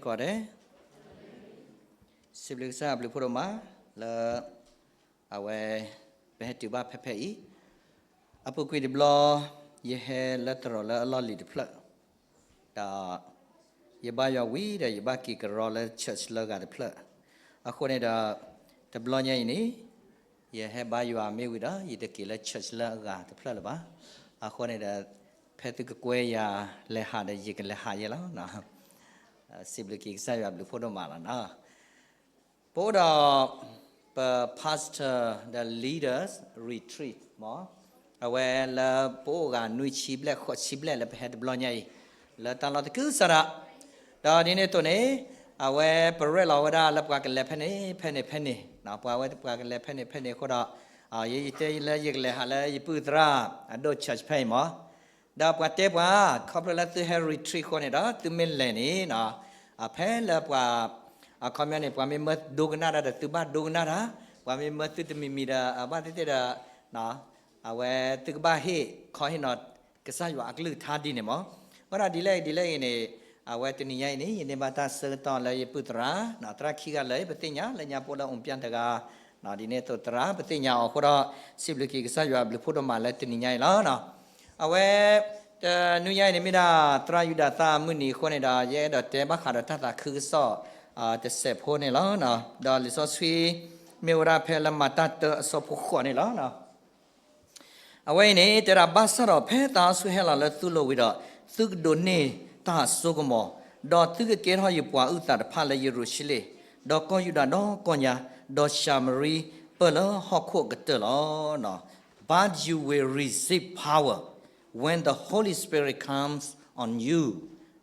ကိးဂၤဒဲး, စံးဘျုးကစၢ်ယွၤအဘျုးဖးဒိၣ်မးလၢ အဝဲ ပဟဲတုၤဘၣ်ဖဲဖဲအံၤ, အပူၤကွံာ်တဘျီ ယဟဲလၢတရီးလၢအလီၢ်လံၤတဖျၢၣ်, ဒီး ယဘါယွၤဝံၤဒီး ယဘၣ်က့ၤကရီလၢ church လၢအဂၤတဖျၢၣ်, အဃိန့ၣ်ဒီး တဘျီညါအံၤန့ၣ် ယဟဲဘါယွၤမ့ၢ်ဝံၤဒီး ယတက့ၤလၢ church လၢအဂၤတဖျၢၣ်လၢၤဘၣ်. အဃိန့ၣ်ဒီး ဖဲသုကကွဲယၤလဲၤဟးဒီး ယကလဲၤဟးယဲလီၤ. စံးဘျုးက့ၤကစၢ်ယွၤအဘျုးဖးဒိၣ်မးလီၤ. ပအိၣ်ဒီး ပ pastor ဒီး leaders retreat မ့ၢ်, အဝဲလၢပအိၣ်ဂၤနွံဆံဘျဲၣ် ဃိးဆံဘျဲၣ်လၢပဟဲတဘျီညါအံၤ လၢတၢ်လီၢ်တကူစးဒၣ်, ဒီးဒ်န့ၣ်အသိးန့ၣ် အဝဲပရဲၣ်လီၤဝဲဒၣ်လၢပှၤကလဲၤဖဲန့ၣ် ဖဲန့ၣ် ဖဲန့ၣ်, ပှၤဝဲပှၤကလဲၤဖဲန့ၣ် ဖဲန့ၣ်အဃိဒီး ယတဲလၢယကလဲၤဟးလၢယပုၢ်သရၣ်အဒိၣ် church ဖဲအံၤမ့ၢ်, ဒီးပှၤတဲပှၤ ခီဖျိလၢသုဟဲ retreat အဃိန့ၣ်ဒီး သုမ့ၢ်လဲၤန့ၣ် ဖဲလၢပှၤ အခီပညီန့ၣ် ပှၤမ့ၢ်မၢဒိကနၣ်တၢ်ဒီး သုဘၣ်ဒိကနၣ်တၢ်, ပှၤမ့ၢ်မၢသုတမံၤမံၤဒီး ဘၣ်သ့ၣ်သ့ၣ်ဒီး အဝဲသုကဘၣ်ဟ့ၣ်ခီဟ့ၣ်နီၤကစၢ်ယွၤအကလုၢ်ကထါဒ်န့ၣ်မ့ၢ်. အဃိဒီးဒ်လဲၣ်ဒ်လဲၣ်ဂ့ၤန့ၣ် အဝဲတနံၤညါအံၤန့ၣ် ယန့ၢ်ဘၣ်တၢ်ဆၢကတီၢ်လၢယပုၢ်သရၣ် သရၣ်ခံဂၤလၢပသ့ၣ်ညါလၢညါပအိၣ်လၢ အူပျၢ်တဂၤ, ဒ်န့ၣ်အသိးသရၣ်ပသ့ၣ်ညါအီၤအဃိဒီး စံးဘျုးက့ၤကစၢ်ယွၤအဘျုးဖးဒိၣ်မးလၢတနံၤညါအံၤလီၤ. အဝဲ တနွံညါအံၤန့ၣ်မ့ၢ်ဒၣ် သရၣ်ယူဒၤသၣ်အမုၢ်နံၤအဃိန့ၣ်ဒီး ယအဲၣ်ဒိးတဲဘၣ်ဃးဒီးတၢ်သးခုကစီၣ် တစဲးဖိန့ၣ်လီၤ. ဒီးလံာ်စီဆှံ မ့ၢ်ဝဲဒၣ်ဖဲလၢမၤတၢ်တၢအဆၢဖိဃိးန့ၣ်လီၤ. အဝဲအံၤန့ၣ် တဲဒၣ်ဘၣ်ဆၣ်ဒီးဖဲသးစီဆှံဟဲလီၤလၢသုလိၤဝံၤဒီး သုကဒိးန့ၢ်တၢ်စိကမီၤ, ဒီးသုကကဲထီၣ်ယပှၤအုၣ်သးတဖၣ်လၢယရူၤၡလ့ၣ်, ဒီးကီၢ်ယူဒၤဒီကီၢ်ညါ, ဒီးၡၤမရံပၢၢ်လၢဟီၣ်ခိၣ်အကတၢၢ်လီၤ. But you will receive power when the Holy Spirit comes on you.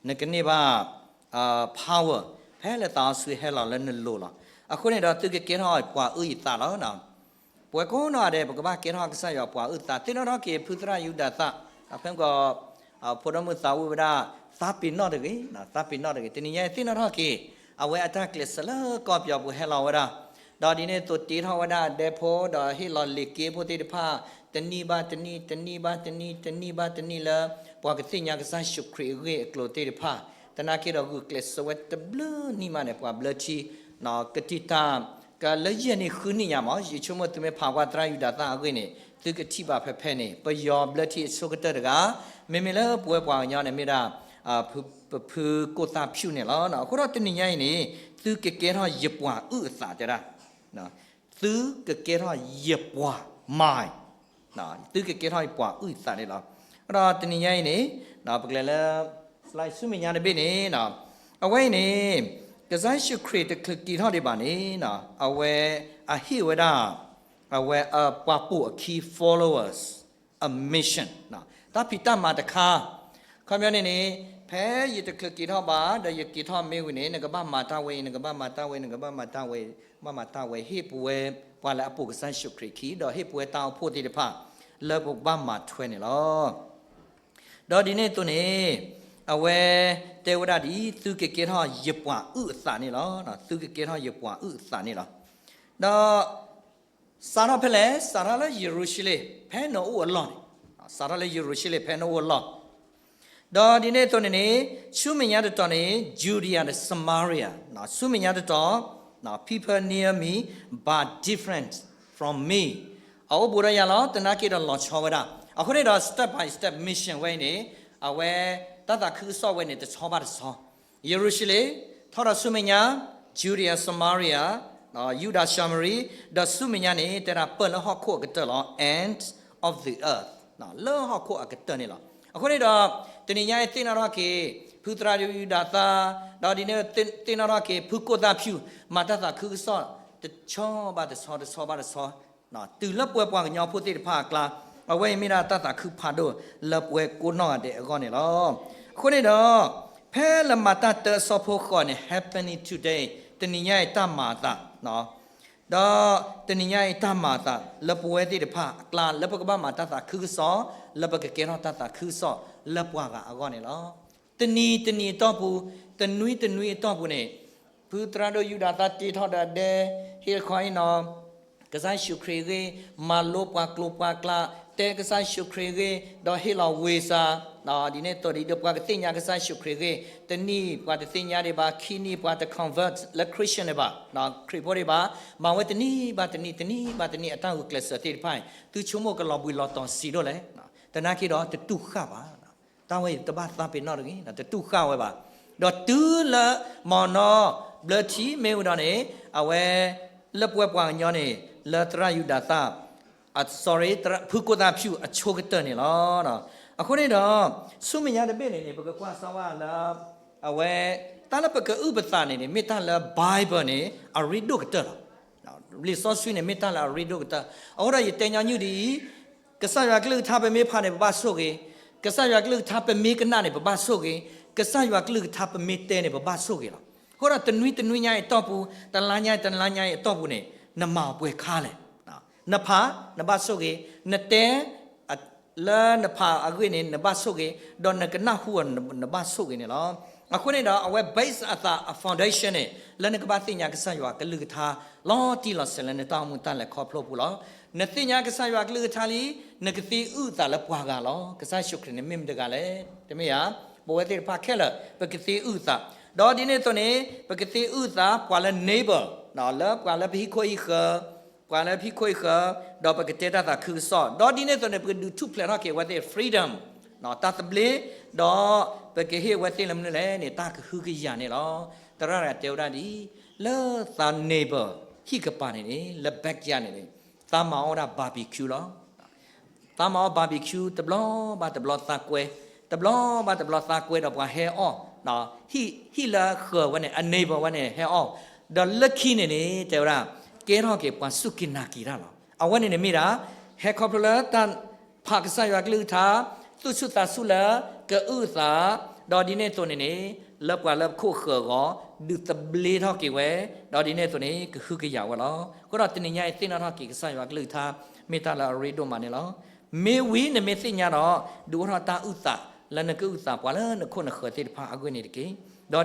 နကန့ၢ်ဘၣ် power ဖဲလၢသးစီဆှံဟဲလီၤလၢနလိၤလီၤ. အဃိန့ၣ်ဒီးသုကကဲထီၣ်ပှၤအုၣ်ယသးလီၤ. ပဝဲကိးနီၢ်ဂၤဒဲး ပကဘၣ်ကဲထီၣ်ကစၢ်ယွၤပှၤအုၣ်သး, သ့ၣ်နီၣ်ထီၣ်က့ၤဖုသရၣ်ယူဒၤသၣ်, ဖဲမကီး ဖိဒိၣ်မုၣ်သးဝံၣ်ဝဲဒၣ် သးပ့ၤနီၣ်တဂ့ၤ, သးပ့ၤနီၣ်တဂ့ၤ, တနံၤညါအံၤသ့ၣ်နီၣ်ထီၣ်က့ၤ အဝဲအတၢ်ကျဲးစၢးလၢကီၢ်ပယီၤပူၤဟဲလီၤဝဲဒၣ်, ဒီးဒ်န့ၣ်အသိးတ့ထီၣ်ဝဲဒၣ်ဒဲဖိ ဒီးဟ့ၣ်လီၤလံာ်က့ဖိသ့ၣ်တဖၣ် တနံၣ်ဘၣ်တနံၣ်, တနံၣ်ဘၣ်တနံၣ်, တနံၣ်ဘၣ်တနံၣ် လၢပှၤကသ့ၣ်ညါကစၢ်ယ့ၣ်ၡူးခရံာ်အဂ့ၢ်အကျိၤသ့ၣ်တဖၣ်, သနာ်က့ဒီးဂုာ်ကျဲးစၢးဝဲတဘျၢနံၣ်မးန့ၣ် ပှၤဘျၢထံ ကတံာ်တၢ် ကလၢယဲၢ်နံၣ်ဃုနံၣ်ညါမး, ယဆိကမိၣ်သုမ့ၢ်ဖးကွၢ်သရၣ်ယူဒၤသၣ်အဂ့ၢ်န့ၣ် သုကထံၣ်ဘၣ်ဖဲဖဲန့ၣ် ပယီၤဘျၢထံအဆိကတၢၢ်တဂၤ, မ့မ့ၢ်လၢပဝဲပှၤကညီန့ၣ်မ့ၢ်ဒၣ် ပဖုကိၢ်သၣ်ဖၠူၣ်န့ၣ်လီၤ. အဃိဒီးတနံၤညါအံၤန့ၣ် သုကကဲထီၣ်ယပှၤအုၣ်အသးတဲဒၣ်, သုကကဲထီၣ်ယပှၤမၤ သုကကဲထီၣ်ယပှၤအုၣ်သးန့ၣ်လီၤ. အဃိဒီးတနံၤညါအံၤန့ၣ် ပကလဲၤလၢ slide ဆူမဲာ်ညါတဘ့ၣ်န့ၣ်, အဝဲအံၤန့ၣ် ကစၢ်ယ့ၣ်ၡူးခရံာ်တချုးက့ၤထီၣ်ဒံးဘၣ်န့ၣ် အဝဲအဟ့ၣ်ဝဲဒၣ် အဝဲအပှၤပိာ်အခံ followers a mission တၢ်ဖံးတၢ်မၤတခါ, ခီပညီန့ၣ်န့ၣ် ဖဲယတချုးက့ၤထီၣ်ဘၣ် ဒီးယက့ၤထီၣ်မ့ၢ်ဝံၤန့ၣ် နကဘၣ်မၤတၢ်ဝဲအံၤ နကဘၣ်မၤတၢ်ဝဲ နကဘၣ်မၤတၢ်ဝဲ ဘၣ်မၤတၢ်ဝဲ ဟ့ၣ်ပဝဲ ပှၤလၢအပိာ်ကစၢ်ယ့ၣ်ၡူးခရံာ်အခံ ဒီးဟ့ၣ်ပဝဲတၢ်အိၣ်ဖှိၣ်သ့ၣ်တဖၣ် လၢပကဘၣ်မၤထွဲန့ၣ်လီၤ. ဒီးဒ်န့ၣ်အသိးန့ၣ် အဝဲတဲဝဲဒၣ်ဒ်အံၤ, သုကကဲထီၣ်ယပှၤအုၣ်အသးန့ၣ်လီၤ. သုကကဲထီၣ်ယပှၤအုၣ်အသးန့ၣ်လီၤ. ဒီး စးထီၣ်ဖဲလဲၣ်, စးထီၣ်လၢယရူၤၡလ့ၣ် ဖဲနအိၣ်အလီၢ်န့ၣ်, စးထီၣ်လၢယရူၤၡလ့ၣ် ဖဲနအိၣ်အလီၢ် ဒီးဒ်န့ၣ်အသိးန့ၣ်န့ၣ် ဆူမဲာ်ညါတတီၤန့ၣ် Judea ဒီး Samaria, ဆူမဲာ်ညါတတီၤ people near me but different from me. အအိၣ်ဘူးဒီးယၤလီၤ, သနာ်က့ဒီးလီၤဆီဝဲဒၣ်. အဃိန့ၣ်ဒီး step by step mission ဝဲအံၤန့ၣ် အဝဲတၢ်သးခုကစီၣ်ဝဲန့ၣ် တဆီဘၣ်တဆီ ယရူၤၡလ့ၣ်, ထီၣ်ဒီးဆူမဲာ်ညါ Judea, Samaria, ယူဒၤ ၡၤမရံ, ဒီးဆူမဲာ်ညါန့ၣ် တဲဒၣ်ပၢၢ်လၢဟီၣ်ခိၣ်အကတၢၢ်လီၤ, end of the earth, လၢဟီၣ်ခိၣ်အကတၢၢ်န့ၣ်လီၤ. အဃိန့ၣ်ဒီး တနံၤညါအံၤသ့ၣ်နီၣ်ထီၣ်က့ၤ ဖုသရၣ်ယူဒၤသၣ်, ဒီးဒ်န့ၣ်သ့ၣ်နီၣ်ထီၣ်က့ၤ ဖုကိၢ်သၣ်ဖၠူၣ် မၤတၢ်သးခုကစီၣ် တဆီဘၣ်တဆီ တဆီဘၣ်တဆီ တုၤလၢပဝဲပှၤကညီဖိသ့ၣ်တဖၣ်အကျါ, အဝဲအံၤမ့ၢ်ဒၣ်တၢ်သးခုဖးဒိၣ်လၢပဝဲကိးနီၢ်ဂၤဒဲးအဂီၢ်န့ၣ်လီၤ. အဃိန့ၣ်ဒီး ဖဲလၢမၤတၢ်တၢအဆၢဖိဃိးန့ၣ် happening today, တနံၤညါအံၤတၢ်မၤအသး, ဒီးတနံၤညါအံၤတၢ်မၤအသး လၢပဝဲသ့ၣ်တဖၣ်အကျါ လၢပကဘၣ်မၤတၢ်သးခုကစီၣ်, လၢပကကဲထီၣ်တၢ်သးခုကစီၣ်လၢပှၤဂၤအဂီၢ်န့ၣ်လီၤ. တနံၤတနံၤအတီၢ်ပူၤ, တနွံတနွံအတီၢ်ပူၤန့ၣ်, ဖုသရၣ်ဒိၣ်ယူဒၤသၣ်တ့ထီၣ်ဒီးဒဲ, ဟ့ၣ်ခီအံၤနီၤ, ကစၢ်ယ့ၣ်ၡူးခရံာ်အဂ့ၢ်, မၤလိပှၤကျိၤပှၤကျဲ, တဲကစၢ်ယ့ၣ်ၡူးခရံာ်အဂ့ၢ်, ဒီးဟ့ၣ်လီၤဝ့ၤစး, ဒ်န့ၣ်အသိးဒီး ပှၤကသ့ၣ်ညါကစၢ်ယ့ၣ်ၡူးခရံာ်အဂ့ၢ်, တနံၣ်ပှၤတသ့ၣ်ညါဒံးဘၣ်, ခံနံၣ်ပှၤတ convert လၢ Christian န့ၣ်ဘၣ်, ခရံာ်ဖိဒံးဘၣ်, မၤဝဲတနံၣ်ဘၣ်တနံၣ် တနံၣ်ဘၣ်တနံၣ်အတၢ်ဂုာ်ကျဲးစၢးသ့ၣ်တဖၣ်အံၤ သုဆိကမိၣ်ကလီၤဘှံးလီၤတီၤဆံးဒိၣ်လဲၣ်. သနာ်က့ဒီးတတူၢ်ဃာ်ဘၣ်. တၢ်ဝဲအံၤတဘၣ်သးပ့ၤနီၣ်တဂ့ၤ, တတူၢ်ဃာ်ဝဲဘၣ်. ဒီးတုၤလၢမီၢ်နီၢ်ဘျၢထံမ့ၢ်ဝံၤဒီးန့ၣ်, အဝဲလၢပှဲၤပှၤကညီန့ၣ် လၢသရၣ်ယူဒၤသၣ်, အ sorry ဖုကိၣ်သၣ်ဖၠူၣ်အဆိကတၢၢ်န့ၣ်လီၤ. အဃိန့ၣ်ဒီး ဆူမဲာ်ညါတဘ့ၣ်န့ၣ်န့ၣ် ပကကွၢ်စၢ်ဝဲလၢ အဝဲ တၢ်လၢပကအုၣ်ပသးန့ၣ်န့ၣ် မ့ၢ်တၢ်လၢ Bible န့ၣ် အရ့ဒိၣ်ကတၢၢ်လီၤ. လံာ်စီဆှံန့ၣ် မ့ၢ်တၢ်လၢအရ့ဒိၣ်ကတၢၢ်. အဃိဒီးယတဲညီနုၢ်ဒ်အံၤ, ကစၢ်ယွၤကလုၢ်ကထါပမ့ၢ်ဖးန့ၣ် ပဘၣ်ဆိၣ်ဂ့ၤ, ကစၢ်ယွၤကလုၢ်ကထါပမ့ၢ်ကနၣ်န့ၣ် ပဘၣ်ဆိၣ်ဂ့ၤ, ကစၢ်ယွၤကလုၢ်ကထါပမ့ၢ်တဲန့ၣ် ပဘၣ်ဆိၣ်ဂ့ၤလီၤ. အဃိဒီးတနွံတနွံညါအံၤအတီၢ်ပူၤ, တလါညါတလါညါအံၤအတီၢ်ပူၤန့ၣ် နမၤပှဲၤခါလဲၣ်. နဖး, နဘၣ်ဆိၣ်ဂ့ၤ, နတဲ လၢနဖးအဂ့ၢ်န့ၣ် နဘၣ်ဆိၣ်ဂ့ၤ, ဒီးနကနၢ်ဟူအီၤ နဘၣ်ဆိၣ်ဂ့ၤန့ၣ်လီၤ. အဃိန့ၣ်ဒီး အဝဲ base အသးအ foundation န့ၣ် လၢနကဘၣ်သ့ၣ်ညါကစၢ်ယွၤကလုၢ်ကထါ လီၤတံၢ်လီၤဆဲးလၢနတၢ်အိၣ်မူတၢ်လဲၤခီဖျိပူၤလီၤ. နသ့ၣ်ညါကစၢ်ယွၤကလုၢ်ကထါလံ, နကသ့အုၣ်အသးလၢပှၤဂၤလီၤ. ကစၢ်ယ့ၣ်ၡူးခရံာ်န့ၣ်မ့ၢ်မတၤတဂၤလဲၣ်. တမ့ၢ်ဧါ. ပဝဲသ့ၣ်တဖၣ်ခဲလၢာ် ပကသ့အုၣ်အသး, ဒီးဒ်န့ၣ်အသိးန့ၣ် ပကသ့အုၣ်အသး ပှၤလၢ neighbor လၢပှၤလၢပဟံၣ်ခိၣ်ဟံၣ်ဃၢၤ, ပှၤလၢပဟံၣ်ခိၣ်ဟံၣ်ဃၢၤ, ဒီးပကတဲတၢ်သးခုကစီၣ်, ဒီးဒ်န့ၣ်အသိးန့ၣ် ပကဒုးထူၣ်ဖျဲးထီၣ်က့ၤအဝဲသ့ၣ် freedom တၢ်သဘျ့, ဒီးပကဟ့ၣ်အဝဲသ့ၣ်လၢမနုၤလဲၣ်န့ၣ် တၢ်ကဟုကယာ်န့ၣ်လီၤ. သရၣ်တဂၤတဲဝဲဒၣ်ဒ်အံၤ, လၢသး neighbor ဟံၣ်ကပၤန့ၣ်န့ၣ် လၢ backyard န့ၣ်န့ၣ် သးမၤအီၣ်ဝဲဒၣ် barbecue လီၤ. သးမၤအီၣ် barbecue တဘျီဘၣ်တဘျီသးကွဲ, တဘျီဘၣ်တဘျီသးကွဲဒီး ပှၤဟဲအီၣ်, ဟံၣ်လၢဃၢၤဝဲန့ၣ် အ neighbor ဝဲန့ၣ် ဟဲအီၣ်, ဒီးလၢခံန့ၣ်န့ၣ် တဲဝဲဒၣ် ကဲထီၣ်က့ၤပှၤစူၢ်က့ၤနာ်က့ၤတၢ်လီၤ. အဝဲန့ၣ်န့ၣ်မ့ၢ်ဒၣ် ဟဲခီဖျိလၢတၢ်ဖးကစၢ်ယွၤကလုၢ်ကထါ, သူၣ်ဆူၣ်သးဆူၣ်လၢကအုၣ်အသး, ဒီးဒ်န့ၣ်အသိးန့ၣ်န့ၣ် လၢပှၤလၢပခိၣ်ဃၢၤအဂီၢ် ဒုးသဘျ့ထီၣ်က့ၤဝဲ, ဒီးဒ်န့ၣ်အသိးန့ၣ် ကဟုကယာ်ဝဲလီၤ. အဃိဒီးတနံၤညါအံၤသ့ၣ်နီၣ်ထီၣ်က့ၤကစၢ်ယွၤကလုၢ်ကထါ မ့ၢ်တၢ်လၢအရ့ဒိၣ်မးန့ၣ်လီၤ. မ့ၢ်ဝံၤနမ့ၢ်သ့ၣ်ညါဒီး ဒုးအိၣ်ထီၣ်တၢ်အုၣ်သးလၢနကအုၣ်သးပှၤလၢနခိၣ်နဃၢၤသ့ၣ်တဖၣ်အဂ့ၢ်န့ၣ်တက့ၢ်.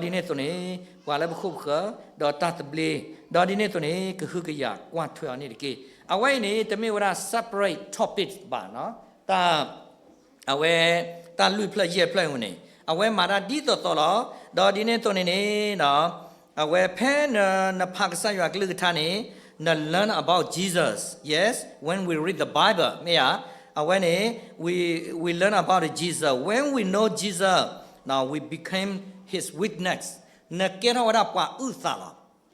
ဒီးဒ်န့ၣ်အသိးန့ၣ် ပှၤလၢပခိၣ်ပဃၢၤ, ဒီးတၢ်သဘျ့, ဒီးဒ်န့ၣ်အသိးန့ၣ် ကဟုကယာ်ကွၢ်ထွဲအီၤန့ၣ်တက့ၢ်. အဝဲအံၤန့ၣ် တမ့ၢ်ဝဲဒၣ် separate topic ဘၣ်, တၢ် အဝဲ တၢ်လွံၢ်ဖျၢၣ်ယဲၢ်ဖျၢၣ်အံၤန့ၣ် အဝဲမၤတၢ်ဒ်သိးသိးလီၤ. ဒီးဒ်န့ၣ်အသိးန့ၣ်န့ၣ် အဝဲဖဲန နဖးကစၢ်ယွၤကလုၢ်ကထါန့ၣ် န learn about Jesus. Yes, when we read the Bible မ့ၢ်ဧါ. အဝဲန့ၣ် we we learn about Jesus. When we know Jesus, now we became his witness. နကဲထီၣ်ဝဲဒၣ်ပှၤအုၣ်သးလီၤ.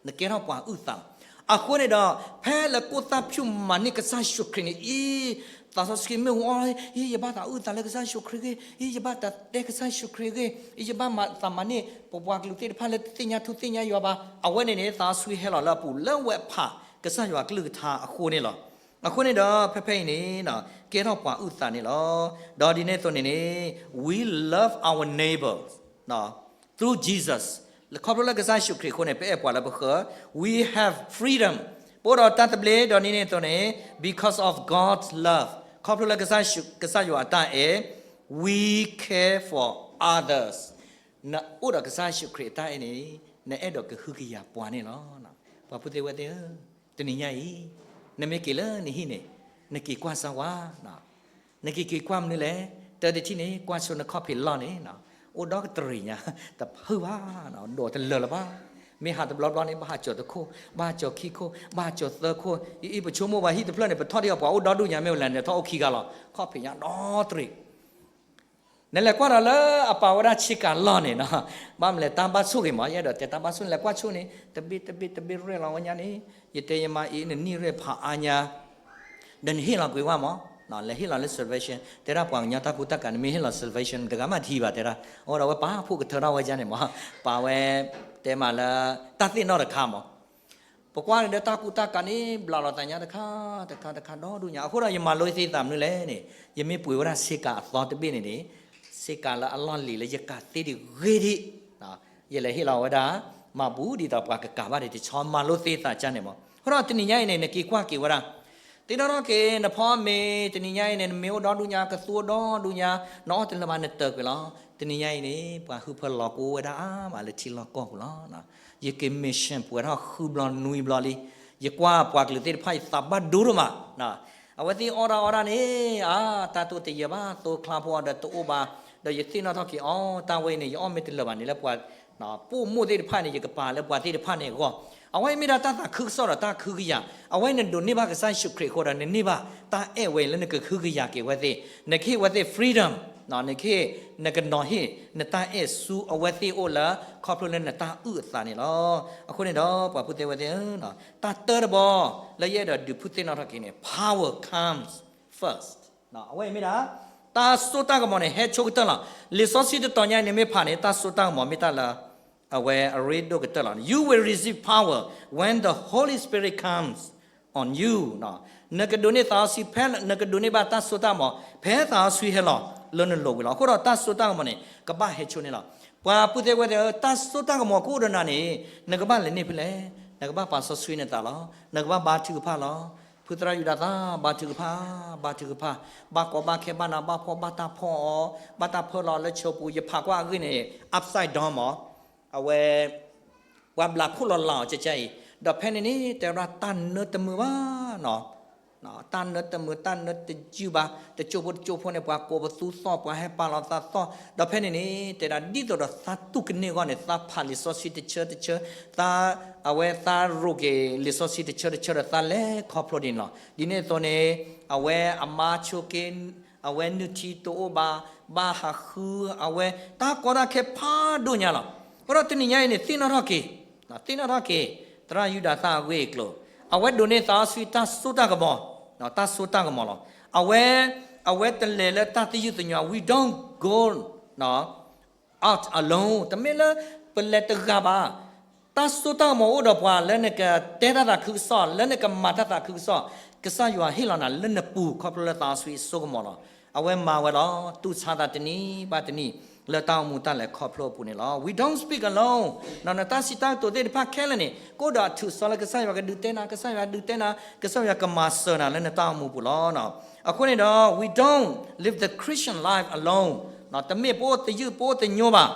နကဲထီၣ်ပှၤအုၣ်သးလီၤ. အဃိန့ၣ်ဒီး ဖဲလၢကိၣ်သၣ်ဖၠူၣ်မၤန့ၢ်ကစၢ်ယ့ၣ်ၡူးခရံာ်န့ၣ် အံၤ သးစီဆှံမ့ၢ်အီၤ, အံၤ ယဘၣ်သးအုၣ်သးလၢကစၢ်ယ့ၣ်ၡူးခရံာ်အဂ့ၢ်, အံၤ ယဘၣ်သးတဲကစၢ်ယ့ၣ်ၡူးခရံာ်အဂ့ၢ်, အံၤ ယဘၣ်မၤသးမၤန့ၢ် ပပှၤကလုာ်သ့ၣ်တဖၣ်လၢတသ့ၣ်ညါထူသ့ၣ်ညါယွၤဘၣ်. အဝဲန့ၣ်န့ၣ် သးစီဆှံဟဲလီၤလၢအပူၤ လၢဝဲဖးကစၢ်ယွၤကလုၢ်ကထါအဃိန့ၣ်လီၤ. အဃိန့ၣ်ဒီး ဖဲဖဲအံၤန့ၣ် ကဲထီၣ်ပှၤအုၣ်သးန့ၣ်လီၤ. ဒီးဒ်န့ၣ်အသိးန့ၣ်န့ၣ် we love our neighbors through Jesus. ခီဖျိလၢကစၢ်ယ့ၣ်ၡူးခရံာ်အဃိန့ၣ် ပအဲၣ်ပှၤလၢပဃၢၤ, we have freedom. ပအိၣ်ဒီးတၢ်သဘျ့ ဒီးဒ်န့ၣ်အသိးန့ၣ် because of God's love. ခီဖျိလၢကစၢ်ယွၤအတၢ်အဲၣ်, we care for others. နအိၣ်ဒီးကစၢ်ယ့ၣ်ၡူးခရံာ်အတၢ်အဲၣ်န့ၣ် နအဲၣ်ဒိးကဟုကယာ်ပှၤန့ၣ်လီၤ. ပှၤဖိသ့ၣ်ဝဲၢ်သ့ၣ်ဧၢ, တနံၤညါအံၤ နမ့ၢ်က့ၤလၢနဟံၣ်န့ၣ် နက့ၤကွၢ်စၢ်ဝါ နက့ၤက့ၤကွၢ်မနုၤလဲၣ်. တၢ်တထံၣ်န့ၣ် ကွၢ်ဆိနခီၣ်ဖံးလီၢ်န့ၣ် အိၣ်ဒီကတရံးညါ, တဖုဘၣ်, ဒိးတလၢာ်လၢၤဘၣ်. မ့ၢ်ဟးတဘျီဘျီန့ၣ် ဘၣ်ဟးကၠီၤတခိၣ်, ဘၣ်ဟးကၠီၤခံခိၣ်, ဘၣ်ဟးကၠီၤသၢခိၣ်. အံၤ ပဆိကမိၣ်ပှၤဟံၣ်တဖျၢၣ်န့ၣ် ပထီၣ်ဒံးအီၤ ပှၤအိၣ်ဒီဒူၣ်ညါ မ့ၢ်ဝဲလဲၣ်န့ၣ် ထီၣ်အိၣ်ခံဂၤလီၤ. ခီၣ်ဖံးညါဒီတရံး နလဲၤကွၢ်ဒီးလၢအပာ်ဝဲဒၣ်ဆ့ကၤလီၢ်န့ၣ်နီၤ, ဘၣ်မနုၤလဲၣ် တၢ်ဘၣ်ဆိၣ်ဂ့ၤမး, ယအဲၣ်ဒိးတဲတၢ်ဘၣ်ဆိၣ်န့ၣ် လဲၤကွၢ်ဆိန့ၣ် တဘ့ၣ်တဘ့ၣ်တဘ့ၣ်ရဲၣ်လီၤဝဲညါန့ၣ်, ယတဲယမါအံၤ နနံၣ်ရဲၣ်ဖးအါညါ, ဒီးနဟ့ၣ်လီၤကွံာ်ဝဲမး, လဲၤဟ့ၣ်လီၤလၢ salvation, တဲဒၣ်ပှၤကညီတၢ်ကူတၢ်ကၤ နမ့ၢ်ဟ့ၣ်လီၤ salvation တဂၤမးတဟံးဘၣ်တဲဒၣ်, အဃိဒီးဝဲပာ်ဖှိၣ်ကထၢထီၣ်ဝဲဒၣ်န့ၣ်မး, ပာ်ဝဲ တဲမးလၢ တၢ်သ့ၣ်နီၣ်တခါမး ပကွၢ်န့ၣ်ဒီးတၢ်ကူတၢ်ကၤန့ၣ် ဘျးလီၤသးညါတခါ တခါ တခါ ဒီဒူၣ်ညါ, အဃိဒီးယမၤလိသ့သးမနုၤလဲၣ်န့ၣ်, ယမ့ၢ်ပှ့ၤဝဲဒၣ်ဆ့ကၤအသီတဘ့ၣ်န့ၣ်န့ၣ်, ဆ့ကၤလၢအလီၢ်လံၤလၢယကၤသ့ဒံးဂ့ၤဒံး, ယလဲၤဟ့ၣ်လီၤဝဲဒၣ်, မၤဘူၣ်ဒ်သိးပှၤကကၤဘၣ်ဒံး တဆီမၤလိသ့သးကၢ်န့ၣ်မး, အဃိဒီးတနံၤညါအံၤန့ၣ် နက့ၤကွၢ်က့ၤဝဲဒၣ် သ့ၣ်နီၣ်ထီၣ်က့ၤ နဖီမ့ၤ တနံၤညါအံၤန့ၣ် နမ့ၢ်အိၣ်ဒီဒူၣ်ညါ ကသူအိၣ်ဒီဒူၣ်ညါ, နအီၣ်တလၢာ်ဘၣ်နတၢၤကွံာ်လီၤ, တနံၤညါအံၤန့ၣ် ပှၤဟုဖၢလီၤကိဝဲဒၣ်အါမးလၢထံလီၢ်ကီၢ်ပူၤလီၤ. ယက့ၤ mission ပှဲၤထီၣ်ဃုဘျီနွံဘျီလံ, ယကွၢ်ပှၤကလုာ်သ့ၣ်တဖၣ် ယသးဘၣ်ဒိဒိၣ်မး, အဝဲသ့ၣ်အီၣ်တၢ်အီတၢ်န့ၣ် အါ တၢ်တိၢ်တယၢၤဘၣ် သိချါဖိအီၤဒီးတအိၣ်ဘၣ်, ဒီးယသ့ၣ်နီၣ်ထီၣ်က့ၤအီၤ တၢ်ဝဲအံၤန့ၣ် ယအီၣ်မ့ၢ်တလၢာ်ဘၣ်န့ၣ် လၢပှၤ ပိာ်မိၣ်သ့ၣ်တဖၣ်န့ၣ် ယကပာ်လၢပှၤသ့ၣ်တဖၣ်န့ၣ်အဂီၢ်, အဝဲမ့ၢ်ဒၣ်တၢ်သးခုကစီၣ်ဒီးတၢ်ကဟုကယာ်, အဝဲနဒိးန့ၢ်ဘၣ်ကစၢ်ယ့ၣ်ၡူးခရံာ်အဃိဒီး နန့ၢ်ဘၣ်တၢ်အဲၣ်ဝဲအံၤလၢနကဟုကယာ်က့ၤအဝဲသ့ၣ်, နကဟ့ၣ်အဝဲသ့ၣ် freedom, နကဟ့ၣ် နကနီၤဟ့ၣ် နတၢ်အဲၣ်ဆူအဝဲသ့ၣ်အအိၣ်လၢ ခီဖျိလၢနတၢ်အုၣ်အသးန့ၣ်လီၤ. အဃိန့ၣ်ဒီး ပှၤဖုသ့ၣ်ဝဲသ့ၣ်ဧၢ, တၢ်တၢတဘီ လၢယအဲၣ်ဒိးဒုးဖုသ့ၣ်နီၣ်ထီၣ်က့ၤန့ၣ် power comes first. အဝဲအံၤမ့ၢ်ဒၣ် တၢ်စိတၢ်ကမီၤန့ၣ် ဟဲဆိကတၢၢ်လီၤ. လံာ်စီဆှံတတီၤညါအံၤန့ၣ်မ့ၢ်ဖးန့ၣ် တၢ်စိတၢ်ကမီၤမ့ၢ်တၢ်လၢ အဝဲအရ့ဒိၣ်ကတၢၢ်လီၤ. You will receive power when the Holy Spirit comes on you. နကဒိးန့ၢ်သးစီဆှံဖဲ နကဒိးန့ၢ်ဘၣ်တၢ်စိတၢ်ကမီၤ ဖဲသးစီဆှံဟဲလီၤလၢနလိၤဝံၤလီၤ. အဃိဒီးတၢ်စိတၢ်ကမီၤန့ၣ် ကဘၣ်ဟဲဆိန့ၣ်လီၤ. ပှၤဖုသ့ၣ်ဝဲသ့ၣ်ဧၢ, တၢ်စိတၢ်ကမီၤကအိၣ်ဒီးနၤန့ၣ် နကဘၣ်လဲၤန့ၢ်ဖဲလဲၣ်, နကဘၣ်ပာ်စီဆှံနသးလီၤ. နကဘၣ်ဘါထုကဖၣ်လီၤ. ဖုသရၣ်ယူဒၤသၣ် ဘါထုကဖၣ်, ဘါထုကဖၣ်, ဘၣ်ကီဘၣ်ခဲဘၣ်နးဘၣ်ဖှီၣ် ဘၣ်တၢ်ဖီၣ်အီၤ, ဘၣ်တၢ်ဖၢလီၤလၢဆၢပူၤ ယဖးကွၢ်အဂ့ၢ်န့ၣ် upside down မး, အဝဲ ပှၤဘျးခိၣ်လီၤလးအီၤကကဲအံၤ, ဒီးဖဲန့ၣ်န့ၣ် တဲဝဲဒၣ်တၢ်နၢတမုာ်ဘၣ်နီၤ, တၢ်နၢတမုာ် တၢ်နၢတယုၢ်ဘၣ်, တကၠိဖိတကၠိဖိန့ၣ် ပှၤကိးပသူသီၣ် ပှၤဟဲပာ်လီၤသးသီၣ်, ဒီးဖဲန့ၣ်န့ၣ် တဲဒၣ်ဒ်သိးဒီးသးတူၢ်ကန့ၢ်အဂီၢ်န့ၣ် သးဖးလံာ်စီဆှံတဆၢတဆၢ, သး အဝဲသးရိၣ်က့ၤလံာ်စီဆှံတဆၢတဆၢဒီးသးလဲၤခီဖျိဒ်န့ၣ်လီၤ. ဒ်န့ၣ်အသိးန့ၣ် အဝဲအမါဆိးက့ အဝဲနုၢ်ထံတအိၣ်ဘၣ်, ဘၣ်ဟးဃု အဝဲတၢ်ကီတၢ်ခဲဖးဒိၣ်ညါလီၤ. အဃိဒီးတနံၤညါအံၤန့ၣ် သ့ၣ်နီၣ်ထီၣ်က့ၤ, သ့ၣ်နီၣ်ထီၣ်က့ၤ သရၣ်ယူဒၤသၣ်အဂ့ၢ်အကျိၤ, အဝဲဒိးန့ၢ်သးစီဆှံတၢ်စိတၢ်ကမီၤ, တၢ်စိတၢ်ကမီၤလီၤ. အဝဲ အဝဲတလဲၤလၢတၢ်သယုၢ်သညိး, we don't go out alone, တမ့ၢ်လၢပလဲၤတဂၤဘၣ်. တၢ်စိတၢ်ကမီၤအိၣ်ဒီးပှၤလၢနကတဲတၢ်သးခုကစီၣ်, လၢနကမၤတၢ်သးခုကစီၣ်, ကစၢ်ယွၤဟ့ၣ်လီၤနၤလၢနပူၤ ခီဖျိလၢသးစီဆှံအစိကမီၤလီၤ. အဝဲမၤဝဲလီၤ, တူၢ်ဆါသးတနံၤဘၣ်တနံၤ လၢတၢ်အိၣ်မူတၢ်လဲၤခီဖျိအပူၤန့ၣ်လီၤ. We don't speak alone, နတၢ်စံးတၢ်ကတိၤသ့ၣ်တဖၣ်ခဲလၢာ်န့ၣ် ကအိၣ်ဒီးအထူးအစီလၢကစၢ်ယွၤကဒုးတဲနၤ, ကစၢ်ယွၤဒုးတဲနၤ, ကစၢ်ယွၤကမၤစၢၤနၤလၢနတၢ်အိၣ်မူပူၤလီၤ. အဃိန့ၣ်ဒီး we don't live the Christian life alone, တမ့ၢ်ပအိၣ်သယုၢ်ပအိၣ်သညိဘၣ်.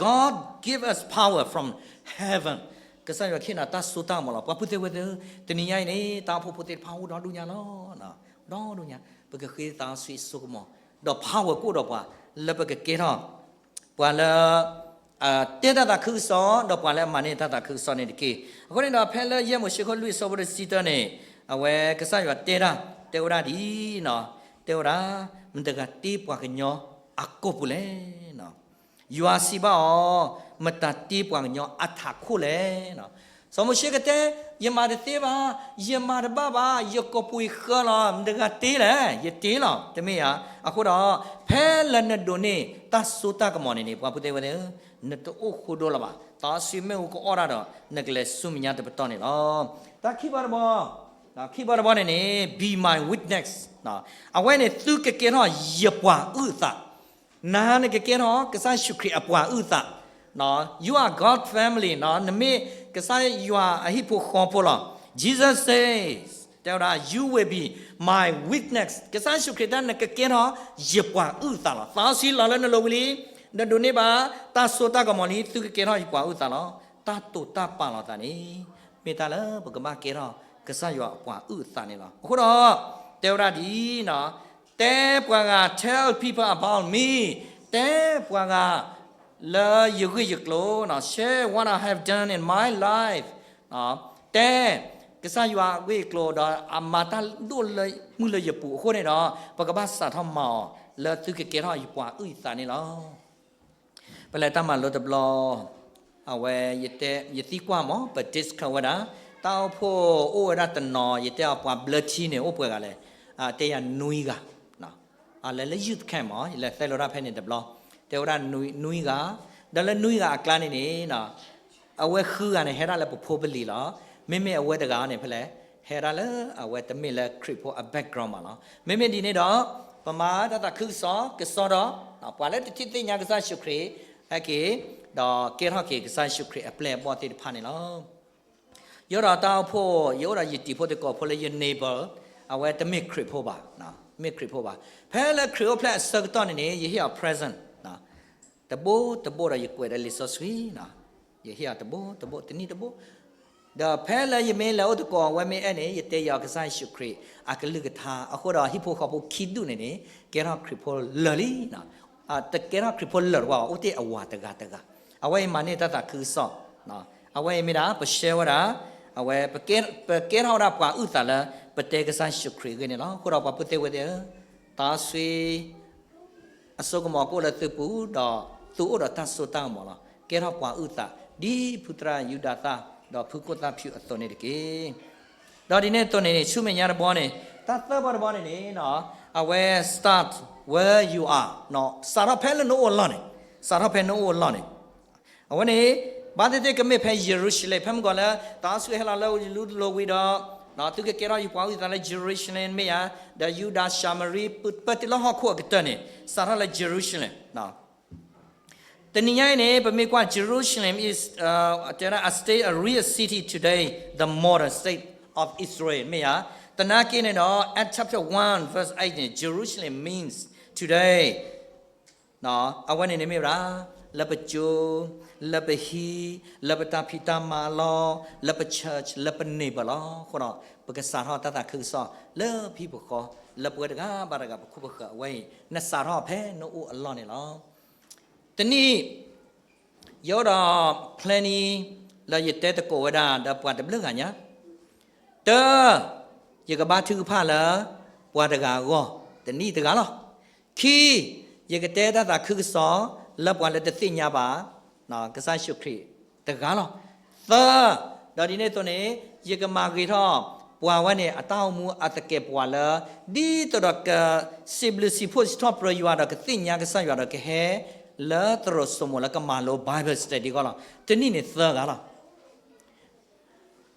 God give us power from heaven, ကစၢ်ယွၤဟ့ၣ်နၤတၢ်စိတၢ်ကမီၤလီၤ. ပှၤဖုသ့ၣ်ဝဲသ့ၣ်ဧၢ, တနံၤညါအံၤန့ၣ် တၢ်အိၣ်ဖှိၣ်ဖိသ့ၣ်တဖၣ်အိၣ်ဒီဒူၣ်ညါလီၤ. ဒီဒူၣ်ညါ, ပကဃ့သးစီဆှံအစိကမီၤ, ဒီး power ကအိၣ်ဒီးပှၤ လၢပကကဲထီၣ် ပှၤလၢ တဲတၢ်သးခုကစီၣ် ဒီးပှၤလၢအမၤန့ၢ်တၢ်သးခုကစီၣ်န့ၣ်တက့ၢ်. အဃိန့ၣ်ဒီး ဖဲလၢယဲၢ်မိၤၡ့ခိၣ်လွံၢ်အဆၢဖိတဆံတၢန့ၣ် အဝဲကစၢ်ယွၤတဲတၢ်, တဲဝဲဒၣ်ဒ် တဲဝဲဒၣ် မတၤတဂၤတ့ပှၤကညီအကိာ်ပူၤလဲၣ်. ယွၤစံးဘၣ်အီၤ, မတၤတ့ပှၤကညီအထးခိၣ်လဲၣ်. စီၤမိၤၡ့ကတဲ, ယမၤတသ့ဘၣ်, ယမၤတဘၣ်ဘၣ်, ယကိာ်ပူၤယဃၢလီၤ, မတၤတဂၤတ့လဲၣ်, ယတ့လီၤ, တမ့ၢ်ဧါ. အဃိဒီး ဖဲလၢနဒိးန့ၢ်တၢ်စိတၢ်ကမီၤန့ၣ်န့ၣ် ပှၤဖုသ့ၣ်ဝဲသ့ၣ်ဧၢ, နတအိၣ်ဃိဒိလၢၤဘၣ်, သးစီဆှံမ့ၣ်အူကအီၣ်တၢ်ဒီး နကလဲၤဆူမဲာ်ညါတပတီၢ်န့ၣ်လီၤ. တၢ်ခံဘီတဘီ, ခံဘီတဘီန့ၣ်န့ၣ် be my witness, အဝဲန့ၣ်သုကကဲထီၣ်ယပှၤအုၣ်အသး နၤနကကဲထီၣ် ကစၢ်ယ့ၣ်ၡူးခရံာ်အပှၤအုၣ်အသး, you are God family, နမ့ၢ်ကစၢ်ယွၤအဟံၣ်ဖိဃီဖိလီၤ. Jesus says, တဲဝဲဒၣ် you will be my witness, ကစၢ်ယ့ၣ်ၡူးခရံာ်တဲ နကကဲထီၣ်ယပှၤအုၣ်အသးလီၤ. သးစီဆှံလီၤလၢနလိၤဝံၤလံ, နဒိးန့ၢ်ဘၣ်တၢ်စိတၢ်ကမီၤလံ, သုကကဲထီၣ်ယပှၤအုၣ်အသးလီၤ. တၢ်တိာ်တၢ်ပာ်လီၤသးန့ၣ် မ့ၢ်တၢ်လၢပကဘၣ်ကဲထီၣ် ကစၢ်ယွၤအပှၤအုၣ်အသးန့ၣ်လီၤ. အဃိဒီး တဲဝဲဒၣ်ဒ် တဲပှၤဂၤ tell people about me, တဲပှၤဂၤလၢယဂ့ၢ်ယကျိၤ, share what I have done in my life, တဲကစၢ်ယွၤအဂ့ၢ်အကျိၤ ဒီးအမၤတၢ်ဒိၣ်လၢမုၢ်လၢယပူၤအဃိန့ၣ်ဒီး ပကဘၣ်စးထီၣ်မၤအီၤ လၢသုကကဲထီၣ်ယပှၤအုၣ်အသးန့ၣ်လီၤ. ပလဲၤတၢ်မၤလိတဘျီ, အဝဲ ယသံကွၢ်မး ပ discuss ဝဲဒၣ်, တၢ်အိၣ်ဖှိၣ်အိၣ်ဝဲဒၣ်တနီၤ, ယတဲအီၤပှၤဘျၢထံန့ၣ် အိၣ်ပှဲၤဂၤလဲၣ်, တဲယၤနွံဂၤ, လဲၤလၢ youth camp မး ယလဲၤသဲလိတၢ်ဖဲန့ၣ်တဘျီ, တဲဝဲဒၣ်နွံဂၤ, ဒီးလၢနွံဂၤအကျါန့ၣ်န့ၣ် အဝဲဃုဂၤန့ၣ် ဟဲဒၣ်လၢပဖိပလံၤလီၤ. မ့မ့ၢ်အဝဲတဂၤန့ၣ် ဖဲလဲၣ်, ဟဲဒၣ်လၢအဝဲတမ့ၢ်လၢခရံာ်ဖိအ background မးလီၤ. မ့မ့ၢ်ဒ်န့ၣ်ဒီး ပမၤတၢ်သးခုကစီၣ် ကစီဒီး ပှၤလၢတထံၣ်သ့ၣ်ညါကစၢ်ယ့ၣ်ၡူးခရံာ် ဟဲက့ၤ ဒီးကဲထီၣ်က့ၤကစၢ်ယ့ၣ်ၡူးခရံာ်အပျဲၢ်အဘီၣ်သ့ၣ်တဖၣ်န့ၣ်လီၤ. ယအိၣ်ဒီးတၢ်အိၣ်ဖှိၣ်, ယအိၣ်ဒီးယတံၤဖိသကိးဖိလၢယ neighbor, အဝဲတမ့ၢ်ခရံာ်ဖိဘၣ်, မ့ၢ်ခရံာ်ဖိဘၣ်. ဖဲလၢခရံာ်အိၣ်ဖျဲၣ်အဆၢကတီၢ်န့ၣ်န့ၣ် ယဟ့ၣ်အီၤ present တဘိတဘိဒီးယကွဲးဒီးလံာ်စီဆှံ, ယဟ့ၣ်အီၤတဘိတဘိ တနံၣ်တဘိ, ဒီးဖဲလၢယမ့ၢ်လဲၤအိၣ်သကိးအဝဲမ့ၢ်အဲၣ်န့ၣ် ယတဲယီၤကစၢ်ယ့ၣ်ၡူးခရံာ်အကလုၢ်ကထါ, အဃိဒီးဟံၣ်ဖိဃီဖိခံဒူၣ်န့ၣ်န့ၣ် ကဲထီၣ်ခရံာ်ဖိလၢာ်လံ. တကဲထီၣ်ခရံာ်ဖိလၢာ်တဝီဘၣ်, အိၣ်တ့ၢ်အဝၤတဂၤတဂၤ, အဝဲအံၤမၤန့ၢ်တၢ်သးခုကစီၣ်, အဝဲအံၤမ့ၢ်ဒၣ် ပရှဲဝဲဒၣ်, အဝဲ ပကဲထီၣ်ဝဲဒၣ်ပှၤအုၣ်သးလၢ ပတဲကစၢ်ယ့ၣ်ၡူးခရံာ်အဂ့ၢ်န့ၣ်လီၤ. အဃိဒီးပှၤပုၢ်သ့ၣ်ဝဲၢ်သ့ၣ်ဧၢ, သးစီဆှံ အစိကမီၤကအိၣ်လၢသုပူၤ, ဒီးသုအိၣ်ဒီးတၢ်စိတၢ်ကမီၤလီၤ. ကဲထီၣ်ပှၤအုၣ်သး ဒ်ဖုသရၣ်ယူဒၤသၣ် ဒီးဖုကိၣ်သၣ်ဖၠူၣ်အသိးန့ၣ်တက့ၢ်. ဒီးဒ်န့ၣ်အသိးန့ၣ်န့ၣ် ဆူမဲာ်ညါတဘျီန့ၣ် တၢ်သၢဘီတဘျီန့ၣ်န့ၣ်, အဝဲ start where you are, စးထီၣ်ဖဲလၢနအိၣ်အလီၢ်န့ၣ်, စးထီၣ်ဖဲနအိၣ်အလီၢ်န့ၣ် အဝဲန့ၣ် ဘၣ်သ့ၣ်သ့ၣ်ကမ့ၢ်ဖဲယရူၤၡလ့ၣ်, ဖဲမုၢ်ဂီၤလၢ သးစီဆှံဟဲလီၤလၢယလူလီၤဝံၤဒီး, သုကကဲထီၣ်ယပှၤအုၣ်သးလၢယရူၤၡလ့ၣ်မ့ၢ်ဧါ, ဒီးယူဒၤၡၤမရံ ပၢတုၤလၢဟီၣ်ခိၣ်အကတၢၢ်န့ၣ် စးထီၣ်လၢယရူၤၡလ့ၣ်. တနံၤညါအံၤန့ၣ် ပမ့ၢ်ကွၢ် Jerusalem is, uh, a state, a real city today, the modern state of Israel မ့ၢ်ဧါ. သနာ်က့န့ၣ်ဒီး Acts chapter one verse eight န့ၣ် Jerusalem means today အဝဲန့ၣ်န့ၣ်မ့ၢ်ဝဲဒၣ် လၢပကၠိ, လၢပဟံၣ်, လၢပတၢ်ဖံးတၢ်မၤအလီၢ်, လၢပ church, လၢပ neighbor လီၤ. အဃိဒီး ပကစးထီၣ်တၢ်သးခုကစီၣ်လၢဟံၣ်ပဃီ, လၢပဝဲတဂၤဘၣ်တဂၤ ပခိၣ်ပဃၢၤအဝဲအံၤ နစးထီၣ်ဖဲနအိၣ်အလီၢ်န့ၣ်လီၤ. တနံၣ် ယအိၣ်ဒီး plan လၢယတဲသကိးဝဲဒၣ်ဒီးပှၤတဘျုးဂၤညါ, တၢ, ယကဘါထုကဖၣ်လၢပှၤတဂၤအဂီၢ် တနံၣ်တဂၤလီၤ. ခံ, ယကတဲတၢ်သးခုကစီၣ် လၢပှၤလၢတသ့ၣ်ညါဘၣ် ကစၢ်ယ့ၣ်ၡူးခရံာ်တဂၤလီၤ. သၢ, ဒီးဒ်န့ၣ်အသိးန့ၣ် ယကမၤဂ့ၤထီၣ် ပှၤဝဲန့ၣ် အတၢ်အိၣ်မူအသကဲးပဝးလၢ ဒ်သိးဒီးက စံးဘျုးစံးဖှိၣ်စံးထီၣ်ပတြၢၤယွၤဒီးကသ့ၣ်ညါကစၢ်ယွၤဒီးကဟဲ လၢသရိာ်စိမိးလၢကမၤလိ Bible study အဂီၢ်လီၤ. တနံၣ်န့ၣ်သၢဂၤလီၤ.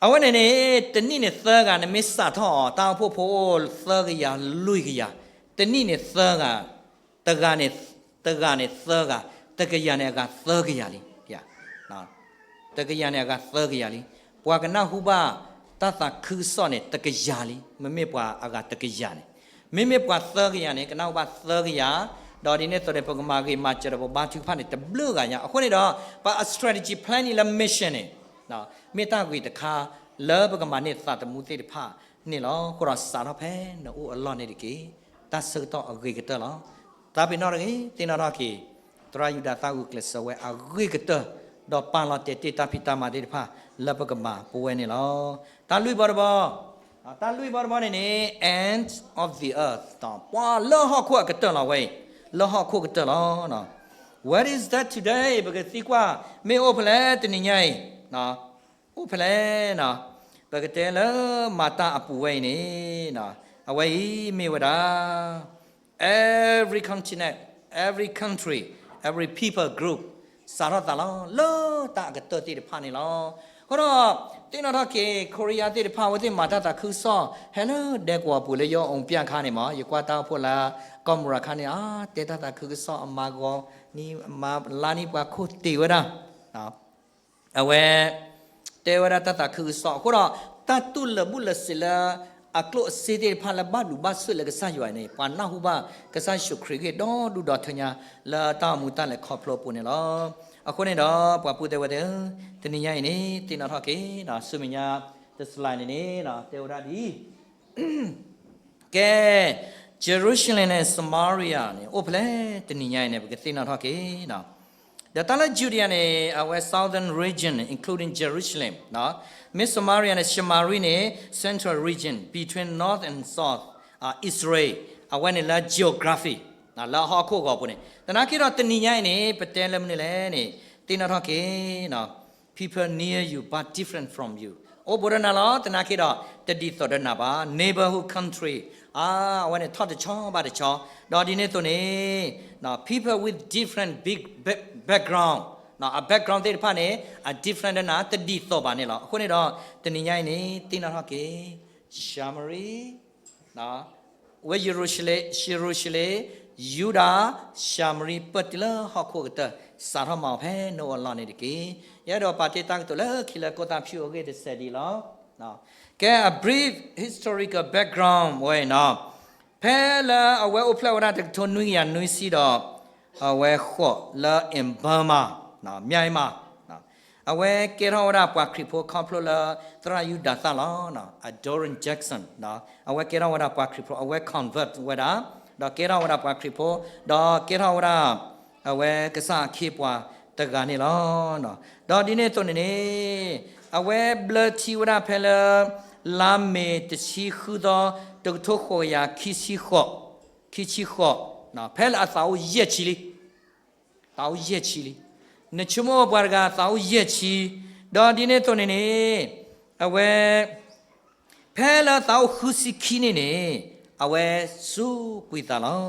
အဝဲန့ၣ်န့ၣ် တနံၣ်န့ၣ်သၢဂၤ နမ့ၢ်စးထီၣ်အီၤ တၢ်အိၣ်ဖှိၣ်ဖိအိၣ်သၢကယၤလွံၢ်ကယၤ, တနံၣ်န့ၣ်သၢဂၤ, တဂၤန့ၣ်, တဂၤန့ၣ်သၢဂၤ, တကယၤန့ၣ်အဂၤသၢကယၤလံ. တကယၤန့ၣ်အဂၤသၢကယၤလံ. ပှၤကနၢ်ဟူဘၣ်တၢ်သးခုကစီၣ်န့ၣ် တကယၤလံ, မ့မ့ၢ်ပှၤအဂၤတကယၤန့ၣ်, မ့မ့ၢ်ပှၤသၢကယၤန့ၣ် ကနၢ်ဟူဘၣ်သၢကယၤ, ဒီးဒ်န့ၣ်အသိးန့ၣ် ပကမၤဂ့ၤမၤစၢၤဒီးပဘါထုကဖၣ်န့ၣ် တဘျုးဂၤညါ. အဃိန့ၣ်ဒီး ပှၤအ strategy planning လၢ mission န့ၣ် မ့ၢ်တၢ်ဂ့ၤတခါ လၢပကမၤန့ၢ်သးသမူသ့ၣ်တဖၣ်န့ၣ်လီၤ. အဃိဒီးစးထီၣ်ဖဲနအိၣ်အလီၢ်န့ၣ်တက့ၢ်. တၢ်ဆၢကတီၢ်အဂ့ၤကတၢၢ်လီၤ. သးပ့ၤနီၣ်တဂ့ၤ, သ့ၣ်နီၣ်ထီၣ်က့ၤ သရၣ်ယူဒၤသၣ်ဂုာ်ကျဲးစၢးဝဲအဂ့ၤကတၢၢ်, ဒီးပာ်လီၤတဲာ်တ့ၢ်တၢ်ဖံးတၢ်မၤသ့ၣ်တဖၣ်လၢပကမၤပဝဲန့ၣ်လီၤ. တၢ်လွံၢ်ဘီတဘီ, တၢ်လွံၢ်ဘီတဘီန့ၣ်န့ၣ် end of the earth, ပှၤလၢဟီၣ်ခိၣ်အကတၢၢ်လီၤဝဲအံၤ, လၢဟီၣ်ခိၣ်ကတၢၢ်လီၤ. What is that today? ပကသံကွၢ် မ့ၢ်အိၣ်ဖဲလဲၣ်တနံၤညါအံၤ, အိၣ်ဖဲလဲၣ်, ပကတဲလၢမၤတၢ်အပူၤဝဲအံၤန့ၣ်, အဝဲအံၤမ့ၢ်ဝဲဒၣ် every continent, every country, every people group စးထီၣ်သးလီၤ လၢတၢ်အကတၢၢ်သ့ၣ်တဖၣ်န့ၣ်လီၤ. အဃိဒီး သ့ၣ်နီၣ်ထီၣ်က့ၤ ခိရံယါသ့ၣ်တဖၣ် အဝဲသ့ၣ်မၤတၢ်သးခုကစီၣ် ဟဲလၢဒဲကဝီၤပူၤလၢယအိမ်ပြခါန့ၣ်မး, ယကွၢ်တၢ်အိၣ်ဖှိၣ်လၢကီၢ်မရၤခါန့ၣ် အါ တဲတၢ်သးခုကစီၣ် အမၤဂီၤနံၤ အမၤလါနံၤ ပှၤခိၣ်တ့ၢ်ဝဲဒၣ် အဝဲ တဲဝဲဒၣ်တၢ်သးခုကစီၣ်အဃိဒီး တၢ်တူၢ်လိာ်ဘူးလိာ်စ့လၢ အကျိၣ်အစ့သ့ၣ်တဖၣ်လၢဘၣ်ဘျုးဘၣ်ဆိၣ်လၢကစၢ်ယွၤန့ၣ် ပှၤနၢ်ဟူဘၣ်ကစၢ်ယ့ၣ်ၡူးခရံာ်ဂ့ၢ်ဒီဒူၣ်ဒီထၢညါ လၢတၢ်အိၣ်မူတၢ်လဲၤခီဖျိအပူၤန့ၣ်လီၤ. အဃိန့ၣ်ဒီး ပှၤပုၢ်သ့ၣ်ဝဲၢ်သ့ၣ်ဧၢ, တနံၤညါအံၤန့ၣ် သ့ၣ်နီၣ်ထီၣ်က့ၤ ဆူမဲာ်ညါတစလၤန့ၣ်န့ၣ် တဲဝဲဒၣ်ဒ်အံၤ ကဲ Jerusalem န့ၣ် Samaria န့ၣ် အိၣ်ဖဲလဲၣ်တနံၤညါအံၤန့ၣ် ပကသ့ၣ်နီၣ်ထီၣ်က့ၤ ဒီးတၢ်လၢ Judea န့ၣ် အဝဲ southern region including Jerusalem, မ့ၢ် Samaria န့ၣ် Shamari န့ၣ် central region between north and south, Israel အဝဲန့ၣ်လၢ geography လၢဟီၣ်ခိၣ်ဂီၤပူၤန့ၣ် သနာ်က့ဒီးတနံၤညါအံၤန့ၣ် ပတဲလၢမနုၤလဲၣ်န့ၣ် သ့ၣ်နီၣ်ထီၣ်က့ၤ people near you but different from you အိၣ်ဘူးဒီးနၤလီၤ သနာ်က့ဒီး တဒ်သိးဒီးနၤဘၣ် neighborhood country အဝဲန့ၣ်ထီၣ်တဆီဘၣ်တဆီ ဒီးဒ်န့ၣ်အသိးန့ၣ် people with different big background အ background သ့ၣ်တဖၣ်န့ၣ် အ different ဒီးနၤ တဒ်သိးဘၣ်န့ၣ်လီၤ. အဃိန့ၣ်ဒီး တနံၤညါအံၤန့ၣ် သ့ၣ်နီၣ်ထီၣ်က့ၤ ၡၤမရံ ဝဲယရူၤၡလ့ၣ်, ယရူၤၡလ့ၣ်, ယူဒၤ, ၡၤမရံ ပၢၢ်တုၤလၢဟီၣ်ခိၣ်ကတၢၢ် စးထီၣ်မၤအီၤဖဲနအိၣ်အလီၢ်န့ၣ်တက့ၢ်. ယအဲၣ်ဒိးပာ်တ့ၢ်တၢ်ကတိၤလၢခံလၢကိၣ်သၣ်ဖၠူၣ်အဂ့ၢ်တစဲးဒ်လီၤ. ကဲ a brief historical background ဝဲအံၤနီၤ ဖဲလၢအဝဲအိၣ်ဖျဲၣ်ဝဲဒၣ်တကထိနွံကယၤနွံဆံဒီး အဝဲဃိးလၢ in Burma, Myanmar, အဝဲကဲထီၣ်ဝဲဒၣ်ပှၤခရံာ်ဖိခီဖျိလၢသရၣ်ယူဒၤသၣ်လီၤ. Adoniram Judson အဝဲကဲထီၣ်ဝဲဒၣ်ပှၤခရံာ်ဖိ, အဝဲ convert ဝဲဒၣ်, ဒီးကဲထီၣ်ဝဲဒၣ်ပှၤခရံာ်ဖိ, ဒီးကဲထီၣ်ဝဲဒၣ် အဝဲကစၢ်အခ့အပှၤတဂၤန့ၣ်လီၤ. ဒီးဒ်န့ၣ်အသိးန့ၣ်န့ၣ် အဝဲဘျၢထံဝဲဒၣ်ဖဲလၢ လါမ့ၤတဆံဃုသီ တကထိဃိးကယၤခံဆံဃိး, ခံဆံဃိး, ဖဲလၢအသးအိၣ်ယဲၢ်ဆံလံ. သးအိၣ်ယဲၢ်ဆံလံ. နဆိကမိၣ်ပှၤတဂၤသးအိၣ်ယဲၢ်ဆံ, ဒီးဒ်န့ၣ်အသိးန့ၣ်န့ၣ် အဝဲ ဖဲလၢသးအိၣ်ဃုဆံခံနံၣ်န့ၣ် အဝဲစူးကွံာ်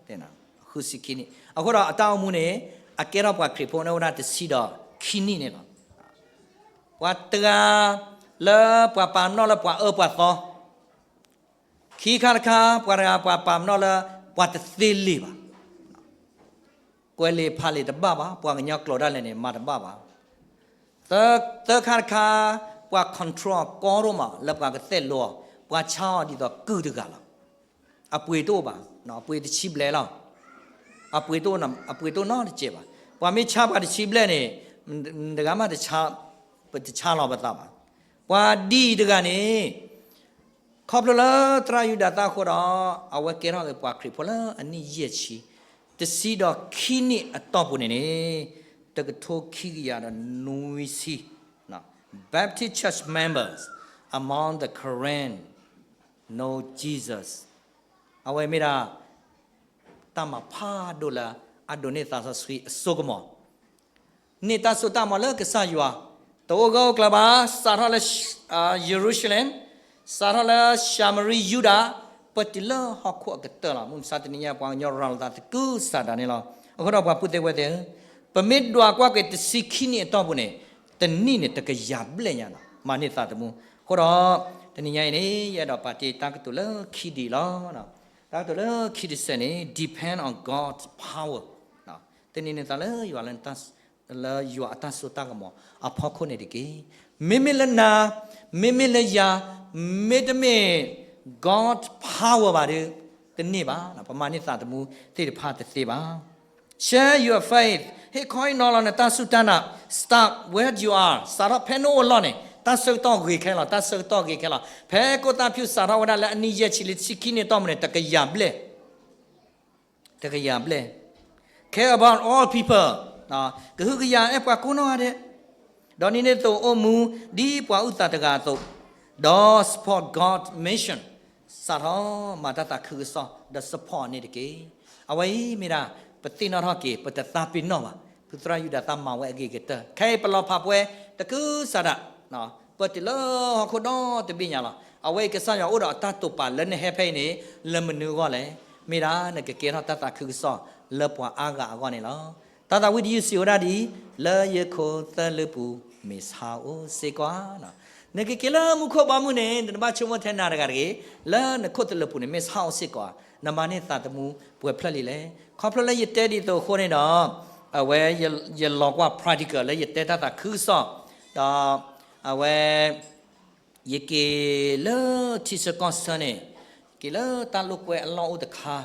သးလီၤ. ဃုဆံခံနံၣ် အဃိဒီးအတၢ်အိၣ်မူန့ၣ် အကဲထီၣ်ပှၤခရံာ်ဖိန့ၣ်အိၣ်ဝဲဒၣ်တဆံဒီးခံနံၣ်န့ၣ်လီၤ. ပှၤတဂၤလၢပှၤပာ်ပနီၣ်လၢပှၤအၢပှၤသီ, ခံခါတခါ ပှၤတဂၤပှၤပာ်ပနီၣ်လၢပှၤတသ့လံာ်ဘၣ်. ကွဲးလံာ်ဖးလံာ်တဘၣ်ဘၣ်, ပှၤကညီကျိာ်ဒၣ်လဲာ်န့ၣ် မၤတဘၣ်ဘၣ်. သၢ, သၢခါတခါ ပှၤ control ကီဒိၣ်မးလၢပှၤကသဲၣ်လိအီၤ, ပှၤဆါအီၤဒ်သိးကုၢ်တဂၤလီၤ. အပှ့ၤတအိၣ်ဘၣ်, အပှ့ၤတဆံဘျဲၣ်လီၤ. အပှ့ၤတအိၣ်, အပှ့ၤတအိၣ်နီတစဲးဘၣ်. ပှၤမ့ၢ်ဆါပှၤတဆံဘျဲၣ်န့ၣ် တဂၤမး ပတဆါလီၤပသးဘၣ်. ပှၤဒ်အံၤတဂၤန့ၣ် ခီဖျိလၢသရၣ်ယူဒၤသၣ်အဃိဒီး အဝဲကဲထီၣ်က့ၤပှၤခရံာ်ဖိလၢအနံၣ်ယဲၢ်ဆံ, တဆံဒီးခံနံၣ်အတီၢ်ပူၤန့ၣ်န့ၣ် တကထိခံကယၤဒီးနွံဆံ Baptist church members among the Karen know Jesus. အဝဲမ့ၢ်ဒၣ် တၢ်မၤဖးဒိၣ်လၢ အဒိးန့ၢ်သးစီဆှံအစိကမီၤ န့ၢ်တၢ်စိတၢ်ကမီၤလၢကစၢ်ယွၤ, တအိၣ်ဂၢၢ်အိၣ်ကျၢၤဘၣ်, စးထီၣ်လၢ Jerusalem, စးထီၣ်လၢၡၤမရံယူဒၤ, ပတုၤလၢဟီၣ်ခိၣ်အကတၢၢ်လီၤ. မုၢ်မဆါတနံၤညါ ပှၤကညီရၤလီၤသးသကုၤဆးဒးန့ၣ်လီၤ. အဃိဒီးပှၤပုၢ်သ့ၣ်ဝဲၢ်သ့ၣ်ဧၢ, ပမ့ၢ်ဒွးကွၢ်က့ၤတဆံခံနံၣ်အတီၢ်ပူၤန့ၣ် တနံၣ်န့ၣ် တကယၤဘျဲၣ်ညါလီၤ, မၤန့ၢ်သးသမူ. အဃိဒီး တနံၤညါအံၤန့ၣ် ယအဲၣ်ဒိးပာ်တ့ၢ်တၢ်ကတိၤလၢခံဒ်အံၤလီၤ. တၢ်ကတိၤလၢခံတစဲးန့ၣ် depend on God's power, တနံၤန့ၣ်သးလၢယွၤလၢ လၢယွၤအတၢ်စိတၢ်ကမီၤအဖီခိၣ်န့ၣ်တက့ၢ်. မ့မ့ၢ်လၢနၤ, မ့မ့ၢ်လၢယၤ, မ့တမ့ၢ် God power ဘၣ်ဒီး တန့ၢ်ဘၣ်, ပမၤန့ၢ်သးသမူသ့ၣ်တဖၣ်တသ့ဘၣ်. Share your faith, ဟ့ၣ်ခီဟ့ၣ်နီၤလီၤနတၢ်စူၢ်တၢ်နာ်, start where you are, စးထီၣ်ဖဲနအိၣ်အလီၢ်န့ၣ် တၢ်ဆၢကတီၢ်ဂ့ၤခဲလီၤ, တၢ်ဆၢကတီၢ်ဂ့ၤခဲလီၤ. ဖဲကိၣ်သၣ်ဖၠူၣ်စးထီၣ်ဝဲဒၣ်လၢအနံၣ်ယဲၢ်ဆံလံတဆံခံနံၣ်အတီၢ်ပူၤန့ၣ် တကယၤဘျဲၣ် တကယၤဘျဲၣ်. Care about all people, ကဟုကယာ်အဲၣ်ပှၤကိးနီၢ်ဂၤဒဲး, ဒီးဒ်န့ၣ်အသိးအိၣ်မူဒ်ပှၤအုၣ်သးတဂၤအသိး, ဒီး support God mission, စးထီၣ်မၤတၢ်သးခုကစီၣ် ဒီး support န့ၣ်တက့ၢ်. အဝဲအံၤမ့ၢ်ဒၣ် ပသ့ၣ်နီၣ်ထီၣ်က့ၤ ပတသးပ့ၤနီၣ်ဘၣ်, ဖုသရၣ်ယူဒၤသၣ်မၤဝဲအဂ့ၤကတၢၢ်. ခဲအံၤပလီၤဖးပှဲၤတကုၤဆးဒး ပတုၤလၢဟီၣ်ခိၣ်ဒီတဘ့ၣ်ညါလီၤ. အဝဲအံၤကစၢ်ယွၤအိၣ်ဒီးအတၢ်တိာ်ပာ်လၢနဟဲဖဲအံၤန့ၣ် လၢမနုၤအဂီၢ်လဲၣ်. မ့ၢ်ဒၣ်နကကဲထီၣ်တၢ်သးခုကစီၣ်လၢပှၤအါဂၤအဂီၢ်န့ၣ်လီၤ. တၢ်သးဝံၣ်တယုၢ်စံးဝဲဒၣ်ဒ်အံၤ, လၢယခိၣ်သၢလၢပူၤ မ့ၢ်ဆါအိၣ်စ့ၢ်ကီးဧါ. နကက့ၤလၢမူခိၣ်ဘီမုၢ်န့ၣ် နတဘၣ်ဆိကမိၣ်ထဲနၤတဂၤတဂ့ၤ, လၢနခိၣ်သၢလၢပူၤန့ၣ် မ့ၢ်ဆါအိၣ်စ့ၢ်ကီးဧါ. နမၤန့ၢ်သးသမူပှဲၤဖျၢၣ်လံလဲၣ်. ခီဖျိလၢယတဲဒ်သိးအဃိန့ၣ်ဒီး အဝဲယလီၤကွၢ် practical လၢယတဲတၢ်သးခုကစီၣ်, ဒီးအဝဲ ယက့ၤလၢထံဆၢကီၢ်ဆၢန့ၣ်, က့ၤလၢတၢ်လိာ်ကွဲအလီၢ်အိၣ်တခါ,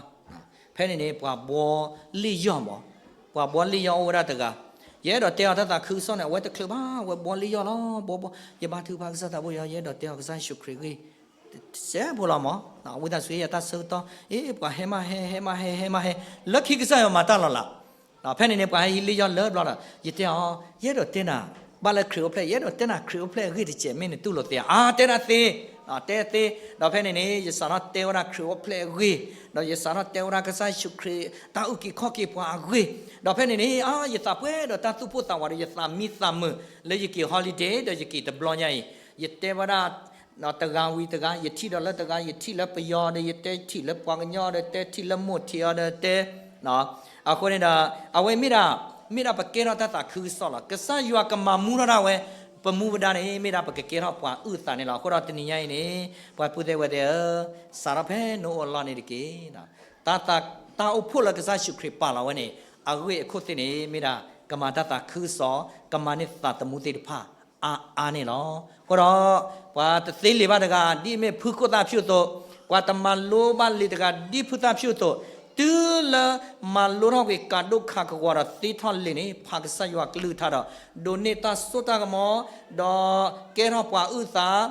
ဖဲန့ၣ်န့ၣ် ပှၤဘှီလ့ၣ်ယီၢ်မး, ပှၤဘှီလ့ၣ်ယီၢ်အိၣ်ဝဲဒၣ်တဂၤ, ယအဲၣ်ဒိးတဲအီၤတၢ်သးခုကစီၣ်န့ၣ် အဝဲတချုးဘၣ်, အဝဲဘှီလ့ၣ်ယီၢ်လီၤ, ဘှီဘှီ, ယဘါထုကဖၣ်ကစၢ်သးဘိယီၤ, ယအဲၣ်ဒိးတဲအီၤကစၢ်ယ့ၣ်ၡူးခရံာ်အဂ့ၢ် တစဲးဖိလီၤမး, ဝံသးစူၤယတၢ်ဆၢကတီၢ်, အ့ ပှၤဟဲမးဟဲ ဟဲမးဟဲ ဟဲမးဟဲ, လၢခံကစၢ်ယွၤမၤတၢ်လီၤလး. ဖဲန့ၣ်န့ၣ် ပှၤဟဲဟံးလ့ၣ်ယီၢ်လၢဘျီဒီး ယတဲအီၤ, ယအဲၣ်ဒိးတဲနၤ, ဘၣ်လၢခရံာ်အိၣ်ဖျဲၣ်, ယအဲၣ်ဒိးတဲနၤခရံာ်အိၣ်ဖျဲၣ်အဂ့ၢ်တစဲး မ့ၢ်နတူၢ်လိာ်သ့ဧါ. အါ တဲနၤသ့, တဲသ့, ဒီးဖဲန့ၣ်န့ၣ် ယစးထီၣ်တဲဝဲဒၣ်ခရံာ်အိၣ်ဖျဲၣ်အဂ့ၢ်, ဒီးယစးထီၣ်တဲဝဲဒၣ်ကစၢ်ယ့ၣ်ၡူးခရံာ် တၢ်အုၣ်က့ၤခီၣ်က့ၤပှၤအဂ့ၢ်, ဒီးဖဲန့ၣ်န့ၣ် အါ ယသးပှဲၤဒီးတၢ်သူၣ်ပိၢ်သးဝးဒီး ယသးမံသးမုာ်လၢယက့ၤ holiday ဒီးယက့ၤတဘျီညါအံၤ, ယတဲဝဲဒၣ် တဂၤဝံၤတဂၤ ယထံၣ်ဒီးလၢတဂၤ ယထံၣ်လၢပယီၤဒီး ယတဲထံၣ်လၢပှၤကညီဒီး တဲထံၣ်လၢမိၢ်ထံးအီၤဒီးတဲ, အဃိန့ၣ်ဒီး အဝဲမ့ၢ်ဒၣ်, မ့ၢ်ဒၣ်ပကဲထီၣ်တၢ်သးခုကစီၣ်လီၤ. ကစၢ်ယွၤကမၤမူထီၣ်ဒၣ်ဝဲ, ပမူပဒါန့ၣ် မ့ၢ်ဒၣ်ပကကဲထီၣ်ပှၤအုၣ်သးန့ၣ်လီၤ. အဃိဒီးတနံၤညါအံၤန့ၣ် ပှၤပုၢ်သ့ၣ်ဝဲၢ်သ့ၣ်ဧၢ, စးထီၣ်ဖဲနအိၣ်အလီၢ်န့ၣ်တက့ၢ်. တၢ်သး, တၢ်အိၣ်ဖှိၣ်လၢကစၢ်ယ့ၣ်ၡူးခရံာ်ပာ်လီၤဝဲန့ၣ် အဂ့ၢ်အခိၣ်သ့ၣ်န့ၣ် မ့ၢ်ဒၣ်ကမၤတၢ်သးခုကစီၣ်, ကမၤန့ၢ်သးသမူသ့ၣ်တဖၣ် အါအါန့ၣ်လီၤ. အဃိဒီး ပှၤတသ့လံာ်ဘၣ်တဂၤ ဒ်အမ့ၢ်ဖုကိၣ်သၣ်ဖၠူၣ်အသိး, ပှၤတမၤလိဘၣ်လံာ်တဂၤ ဒ်ဖုသၣ်ဖၠူၣ်အသိး, တုၤလၢမၤလိထီၣ်ကွံာ်ကးဒိၣ်ခးကဝီၤဒီးသ့ထီၣ်လံာ်န့ၣ် ဖးကစၢ်ယွၤကလုၢ်ကထါဒီး ဒိးန့ၢ်တၢ်စိတၢ်ကမီၤ, ဒီးကဲထီၣ်ပှၤအုၣ်သး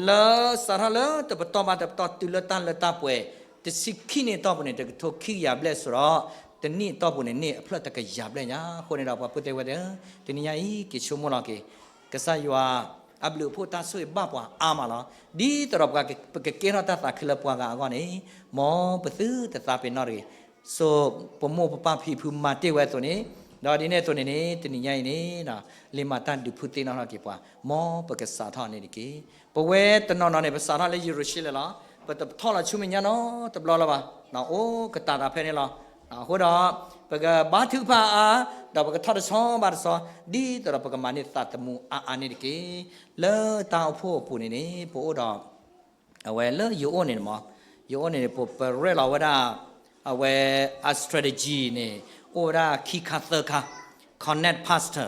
လၢစးထီၣ်လၢတပတီၢ်ဘၣ်တပတီၢ် တုၤလၢတၢ်လၢတၢ်ပှဲၤ တဆံခံနံၣ်အတီၢ်ပူၤန့ၣ် တကထိခံကယၤဘျဲၣ်စိဒီး တနံၣ်အတီၢ်ပူၤန့ၣ် န့ၢ်အဖျၢၣ်တကယၤဘျဲၣ်ညါ. အဃိန့ၣ်ဒီး ပှၤဖိသ့ၣ်ဝဲသ့ၣ်ဧၢ, တနံၤညါအံၤ က့ၤဆိကမိၣ်လီၤက့ၤ ကစၢ်ယွၤအဘျုးအဖှိၣ်တၢ်ဆိၣ်ဂ့ၤဘၣ်ပှၤအါမးလီၤ. ဒ်သိးဒီးပကကဲထီၣ်တၢ်သးခုလၢပှၤဂၤအဂီၢ်န့ၣ်, မ်ပသုတသးပ့ၤနီၣ်တဂ့ၤ. ဆိပမိၢ်ပပၢ်ဖံဖုမၤတ့ၢ်ဝဲအသိးန့ၣ်, ဒီးဒ်န့ၣ်အသိးန့ၣ်န့ၣ် တနံၤညါအံၤန့ၣ် လံာ်မၤတၢ်ဒုးဖုသ့ၣ်နီၣ်ထီၣ်က့ၤပှၤ, မ်ပကစးထီၣ်န့ၣ်တက့ၢ်. ပဝဲတနီၤနီၤန့ၣ် ပစးထီၣ်လၢယရူၤၡလ့ၣ်လီၤ. ပတထီၣ်လီၤဆူမဲာ်ညါနီတဘျီလၢၤဘၣ်. အိၣ်ကတၢၢ်တၢ်ဖဲန့ၣ်လီၤ. အဃိဒီး ပကဘါထုကဖၣ်အါ, ဒီးပကထီၣ်တဆီဘၣ်တဆီ, ဒ်သိးဒီးပကမၤန့ၢ်သးသမူအါအါန့ၣ်တက့ၢ်. လၢတၢ်အိၣ်ဖှိၣ်အပူၤန့ၣ်န့ၣ် ပအိၣ်ဒီး အဝဲလၢယအိၣ်န့ၣ်မး, ယအိၣ်န့ၣ် ပပရဲၣ်လီၤဝဲဒၣ် အဝဲအ strategy န့ၣ် အိၣ်ဝဲဒၣ်ခံခါသၢခါ, connect pastor,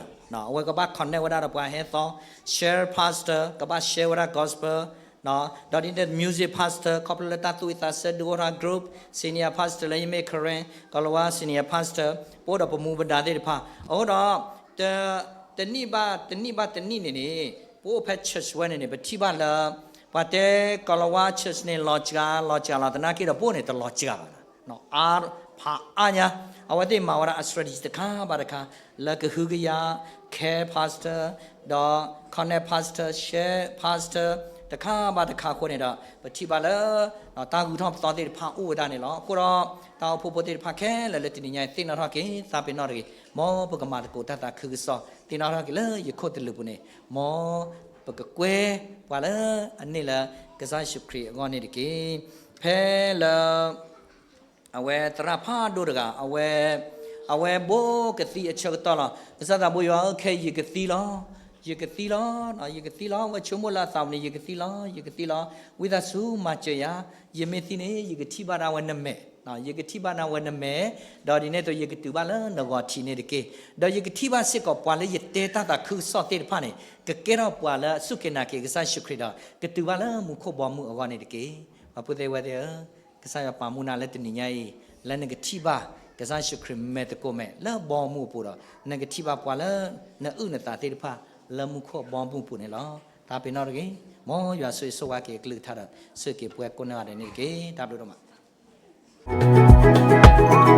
အဝဲကဘၣ် connect ဝဲဒၣ်ဒီးပှၤဟဲသီ, share pastor ကဘၣ် share ဝဲဒၣ် gospel, ဒီးဒ်န့ၣ် music pastor ခီဖျိလၢတၢ်သူၣ်ဝံၣ်သးဆၢဒုးအိၣ်ထီၣ် group, senior pastor လၢယမ့ၢ် Karen ကီၤလၤဝါ senior pastor ပအိၣ်ဒီးပမူပဒါသ့ၣ်တဖၣ်, အဃိဒီး တနံၣ်ဘၣ်တနံၣ်ဘၣ်တနံၣ်န့ၣ်န့ၣ် ပအိၣ်ဖဲ church ဝဲန့ၣ်န့ၣ် ပထံၣ်ဘၣ်လၢ ပှၤတဲကီၤလၤဝါ church န့ၣ် လီၤစှၤလီၤစှၤလီၤသနာ်က့ဒီး ပအိၣ်န့ၣ်တလီၤစှၤဘၣ်, အါဖးအါညါ, အဝဲသ့ၣ်မၤဝဲဒၣ်အ strategy တခါဘၣ်တခါ လၢကဟုကယာ် care pastor ဒီး connect pastor, share pastor တခါဘၣ်တခါအဃိန့ၣ်ဒီး ပထံၣ်ဘၣ်လၢ တၢ်ဂုၤထီၣ်ပသီသ့ၣ်တဖၣ်အိၣ်ဝဲဒၣ်န့ၣ်လီၤ. အဃိဒီး တၢ်အိၣ်ဖှိၣ်ဖိသ့ၣ်တဖၣ်ခဲလၢာ်လၢတနံၤညါအံၤ သ့ၣ်နီၣ်ထီၣ်က့ၤ သးပ့ၤနီၣ်တဂ့ၤ, မ်ပကမၤသကိးတၢ်သးခုကစီၣ် သ့ၣ်နီၣ်ထီၣ်က့ၤလၢယခိၣ်သလုးပူၤန့ၣ်, မ်ပကကွဲပှၤလၢအန့ၢ်လၢကစၢ်ယ့ၣ်ၡူးခရံာ်အဂီၢ်န့ၣ်တက့ၢ်. ဖဲလၢ အဝဲသရၣ်ဖးဒိၣ်တဂၤ အဝဲ အဝဲဘိးကသံအဆၢကတီၢ်လီၤ. ကစၢ်သးဘိယွၤဧၢ, ခဲအံၤယကသံလီၤ, ယကသံလီၤ, ယကသံလီၤ, အဝဲဆိကမိၣ်လၢအသးပူၤန့ၣ် ယကသံလီၤ, ယကသံလီၤ, ဝံသးစူၤမၤစၢၤယၤ, ယမ့ၢ်သံန့ၣ် ယကထံၣ်ဘၣ်ဒၣ်ဝဲနမဲာ်, ယကထံၣ်ဘၣ်ဒၣ်ဝဲနမဲာ်, ဒီးဒ်န့ၣ်အသိး ယကတုၤဘၣ်လၢနဂီၤထံးန့ၣ်တက့ၢ်. ဒီးယကထံၣ်ဘၣ်စ့ၢ်ကီးပှၤလၢယတဲတၢ်သးခုကစီၣ်သ့ၣ်တဖၣ်န့ၣ် ကကဲထီၣ်ပှၤလၢအစူၢ်က့ၤနာ်က့ၤကစၢ်ယ့ၣ်ၡူးခရံာ်ဒီး ကတုၤဘၣ်လၢမူခိၣ်ဘီမုၢ်အဂီၢ်န့ၣ်တက့ၢ်. ပှၤဖိသ့ၣ်ဝဲသ့ၣ်ဧၢ, ကစၢ်ယွၤပာ်မူနၤလၢတနံၤညါအံၤ လၢနကထံၣ်ဘၣ် ကစၢ်ယ့ၣ်ၡူးခရံာ်မဲာ်သကိးမဲာ်လၢဘီမုၢ်အပူၤဒီး နကထံၣ်ဘၣ်ပှၤလၢနအုၣ်နသးသ့ၣ်တဖၣ် လၢမူခိၣ်ဘီမုၢ်အပူၤန့ၣ်လီၤ. သးပ့ၤနီၣ်တဂ့ၤ, မ်ယွၤဆိၣ်ဂ့ၤဆိၣ်ဝါက့ၤအကလုၢ်ကထါဒီး ဆိၣ်ဂ့ၤက့ၤပှၤကိးနီၢ်ဂၤဒဲးန့ၣ်တက့ၢ်. တၢ်ဘျုးဒိၣ်မး.